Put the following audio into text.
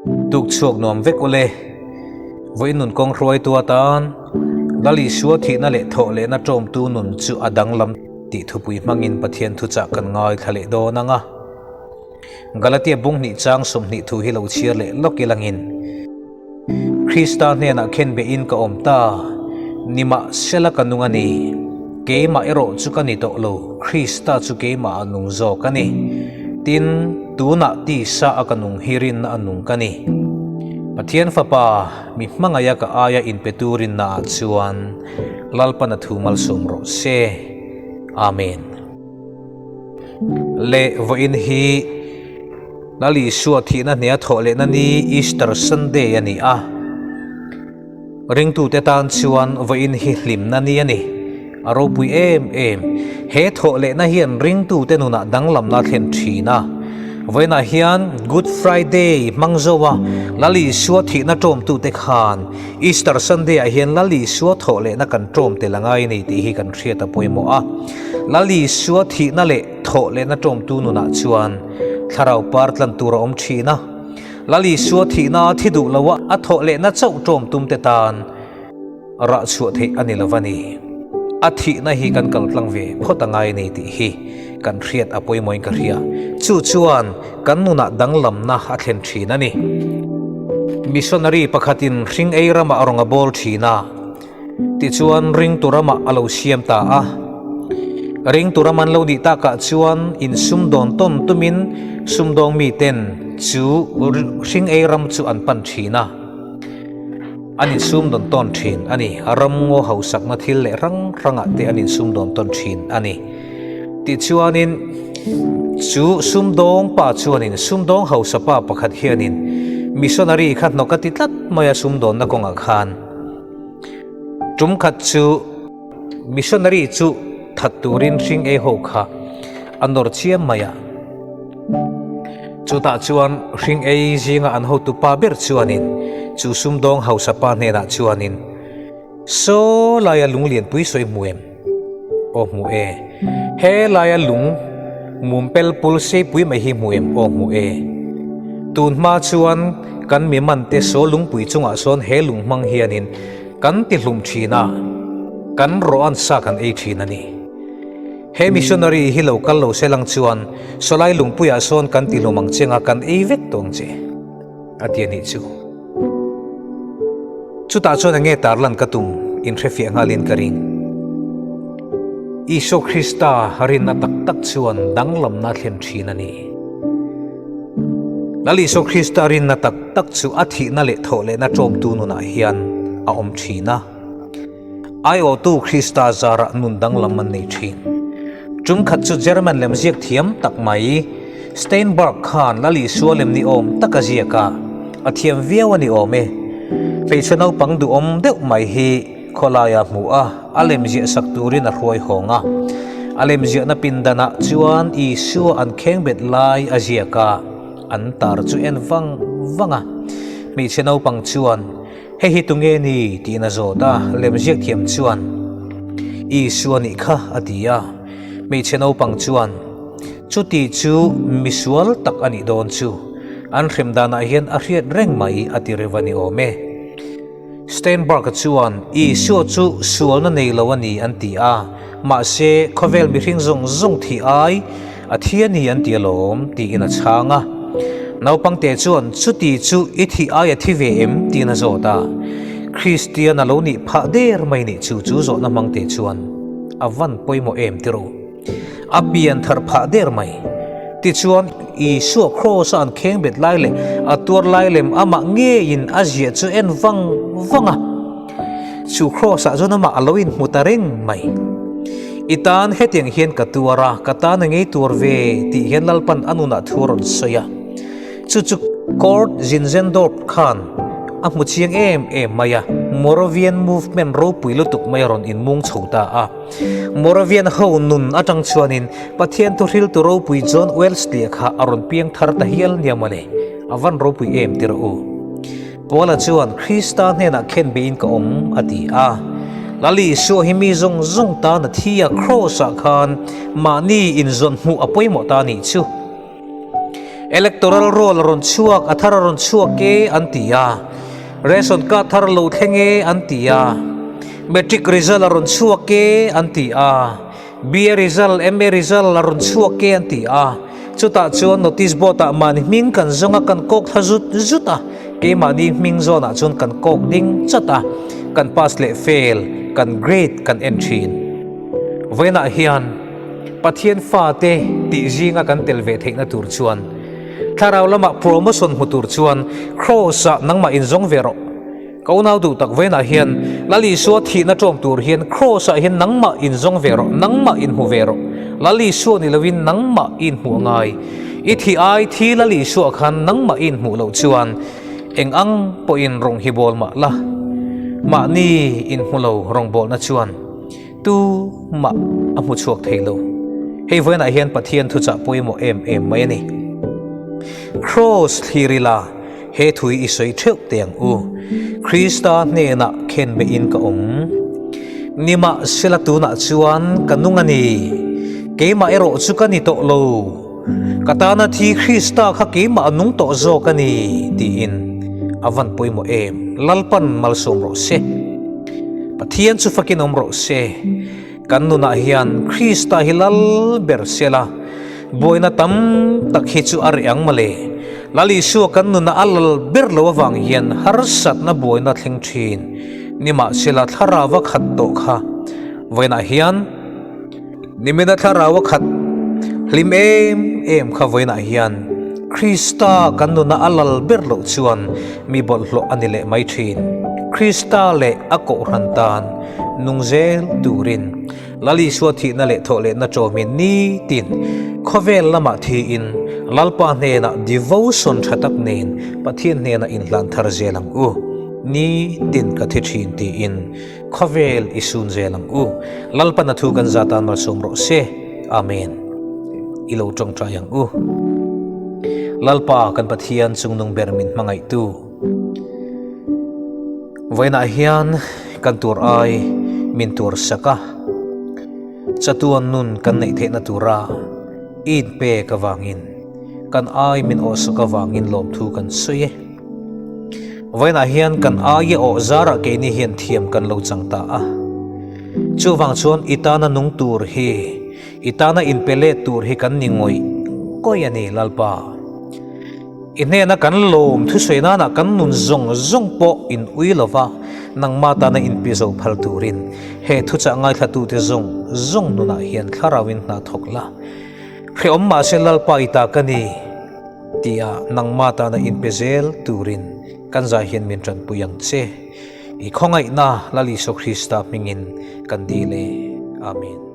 Tuk chhuak nuam vek ule. Vawiin nun kawng hruaitu atan Lal Isua thihna leh thawh lehna ṭawmtu nun chu a danglam tih thupui hmangin Pathian thuchah kan ngaithla leh dawn ang a. Galatia bung hnih chang 20 thu hi lo chhiar leh lawk ilangin, Krista hnenah khen behin ka awm ta, nimahsela ka nung a ni. Keimah erawh chu ka ni tawh lo, Krista chu keimah a nung zawk a ni. Tin, tunah tisa a ka nung hi rinna a nung ka ni. Pathian Fapa, mi hmangaih a ka aia inpe tu rinna ah chuan Lalpan a thu malsawm rawh se. Amen. Leh vawiin hi Lal Isua thihna hneha thawh lehna ni Easter Sunday a ni a. Ringtute tan chuan vawiin hi hlimna ni a ni. A ropui em em. He thawh lehna hian ringtute nunah danglamna a thlen thin a. Vawiinah hian Good Friday hmang zo a Lal Isua thihna ṭawmtute khan Easter Sunday ah hian Lal Isua thawh lehna kan ṭawm tel a ngai a ni tih hi kan hriat a pawimawh a. Lal Isua thihna leh thawh lehna ṭawmtu nunah chuan thlarau par tlan tur a awm ṭhin a. Lal Isua thihna a thi duh lo a, a thawh lehna chauh ṭawm tumte tan rah chhuah theih a ni lo va ni. A thihna hi kan kal tlang ve phawt a ngai a ni tih hi kan hriat a pawimawhin ka hria. Chu chuan kan nunah danglamna a thlen ṭhin a ni. Missionary pakhatin hring ei ramah a rawn a bawl ṭhin a. Tichuan ringtu ramah a lo siam ta a. Ringtu ram an lo nih takah chuan insumdawn tawn tumin sumdawng miten chu hring ei ram chu an pan thin a. An insumdawn tawn thin a ni. Ramngaw hausakna thil leh hrang hrangah te an insumdawn tawn thin a ni. Tichuanin chu sumdawng pa chuanin sumdawng hausa pa pakhat hianin missionary kha hnawk a ti tlat mai a sumdawnna kawngah khan. Tum khat chu missionary chu that turin hring ei ho kha a nawr chiam mai a. Chutah chuan hring ei zinga an hotu pa ber chuanin chu sumdawng hausa pa hnenah chuanin, Saw laia lung lianpui sawi hmu em? Aw hmu e. He laia lung mum pel pul seipui mai hi hmu em? Aw hmu e. Tun hma chuan kan mi man te saw lungpui chungah sawn he lung hmang hianin kan ti hlum thin a, kan rawh an sa kan ei thin a ni. He missionary hi lo kal lo se lang chuan sawlai lungpuiah sawn kan ti hlum ang che nga kan ei vek tawh ang che, a ti a nih chu. Chutah chuan enge tarlan ka tum inhrefiah nghalin ka ring. Isua Krista rinna tak tak chuan danglamna a thlen thin a ni. Lal Isua Krista rinna tak tak chu a thihna leh thawhlehna ṭawmtu nunah hian a awm thin a. Aiawhtu Krista zarah nun danglam an nei thin. Ṭumkhat chu German lemziak thiam tak mai Steinberg khan Lal Isua lem ni awm tak a ziak a, a thiam viau a ni awm e. Hmeichhe naupang duhawm deuh mai hi khawlaia hmuh a, a lem ziah sak turin a hruai hawng a. A lem ziahna pindanah chuan Isua an khengbet lai a ziak a, an tar chu en vang vang a. Hmeichhe naupang chuan, Hei hi tunge ni? tiin a zawt a, lem ziak thiam chuan, Isua nih kha a ti a. Hmeichhe naupang chuan, Chuti chu misual tak a nih dawn chu, an hrem danah hian a hriat reng mai a ti reuh a ni awm e. Steinberg-a chuan, Isua chu sualna nei lo a ni an ti a, mahse khawvel mihring zawng zawng thih ai a thi a ni an ti alawm tiin a chhang a. Naupangte chuan, Chuti chu i thih ai a thi ve em? tiin a zawt a. Kristian a lo nih phah der mai nih chu chu zawhna hmangte chuan a van pawimawh em ti rawh. A pian thar phah der mai. Tichuan, Isua kraws-a an kheng bet lai leh a tuar lai lem amah ngeiin a ziah chu en vang vang a. Chu kraws-ah chuan amah a lo inhmu ta reng mai. I tan hetiang hian ka tuar a, ka tan a ngei tuar ve tih hian Lalpan a nunah thu a rawn sawi a. Chu chu Kurt Zinzendorf khan a hmu chiang em em mai a, Moravian movement ropui lutuk mai a rawn inmung chho ta a. Moravian ho nun atang chuanin Pathian thuhriltu ropui John Wesley kha a rawn piang thar ta hial nia mawle, a van ropui em ti rawh u. Paula chuan Krista hnenah khen beiin ka awm a ti a. Lal Isua hi mi zawng zawng tan a thi a, Kraws-ah khan mahni inzawn hmuh a pawimawh ta a nih chu. Electoral roll a rawn chhuak, a thar a rawn chhuak e an ti a. Ration card thar lo thleng e an ti a. Matric result a rawn chhuak e an ti a. BA result, MA result a rawn chhuak e an ti a. Chutah chuan notice board ah mahni hming kan zawng a, kan kawk thla zut zut a. Keimahni hming zawnah chuan kan kawk ding chat a, kan pass leh fail, kan grade kan en thin. Vawiinah hian Pathian fate tih zinga kan tel ve theihna tur chuan Thlarau lamah promotion hmu tur chuan Kraws ah nangmah inzawng ve rawh. Ka unau duh tak vawiinah hian Lal Isua thihna ṭawm tur hian Kraws ah hian nangmah inzawng ve rawh, nangmah inhmu ve rawh. Lal Isua ni loin nangmah i inhmuh a ngai. I thih ai thi Lal Isua khan nangmah i inhmuh loh chuan eng ang pawhin rawng hi bawl mah la, mahni inhmu lo rawngbawlna chuan Tu mah a hmu chhuak thei lo. Hei vawiinah hian Pathian thuchah pawimawh em em mai a ni. Kraws thlir ila he thu hi i sawi theuh teh ang u. Krista hnenah khenbehin ka awm. Nimahsela tunah chuan ka nung a ni. Keimah erawh chu ka ni tawh lo. Ka tana thi Krista kha keimah a nung tawh zawk a ni, tiin a van pawimawh em? Lalpan malsawm rawh se. Pathian chu fakin awm rawh se. Kan nunah hian Krista hi lal ber se la, buaina tam tak hi chu a reh ang mawle. Lal Isua kan nunah a lal ber lo avang hian harsatna buaina thleng thin. Nimahsela thlarau a khat tawh kha vawiinah hian, Nimina thlarau a khat hlim em em kha vawiinah hian Krista kan nuna a lal ber loh chuan mi bawlhhlawh a ni leh mai thin. Krista leh a kohhran tan nung zel turin Lal Isua thihna leh thawhlehna ṭawmin nitin khawvel lamah thiin Lalpa hnenah devotion ṭha tak nen Pathian hnenah inhlan thar zel ang u. Nitin ka thi ṭhin tiin Khawvel i sun zel ang u. Lalpan a thu kan za tan malsawm rawh se. Amen. I lo tawngtai ang u. Lalpa kan Pathian chungnung ber min hmangaihtu. Vawiinah hian kan tur ai min tur sak a. Chatuan nun kan neih theihna tura i inpek avangin kan ai min awhsak avangin lawmthu kan sawi e. Vawiinah hian kan aia awh zarah keini hian thiam kan lo chang ta a. Chuvang chuan i tana nung tur hi, i tana inpe let tur hi kan ni ngawih ngawih a ni Lalpa. I hnena kan lawm thusawi nana kan nun zawng zawng pawh in ui lova, nangma tana inpi zo phal turin he thuchah ngaithlatute zawng zawng nunah hian thlarauin hna thawk la. Hrehawm mahse Lalpa i ta ka ni. Tia nangma tana inpe zel turin kan zai hian min tanpui ang che. I khawngaihna Lal Isua Krista hmingin kan dil e. Amen.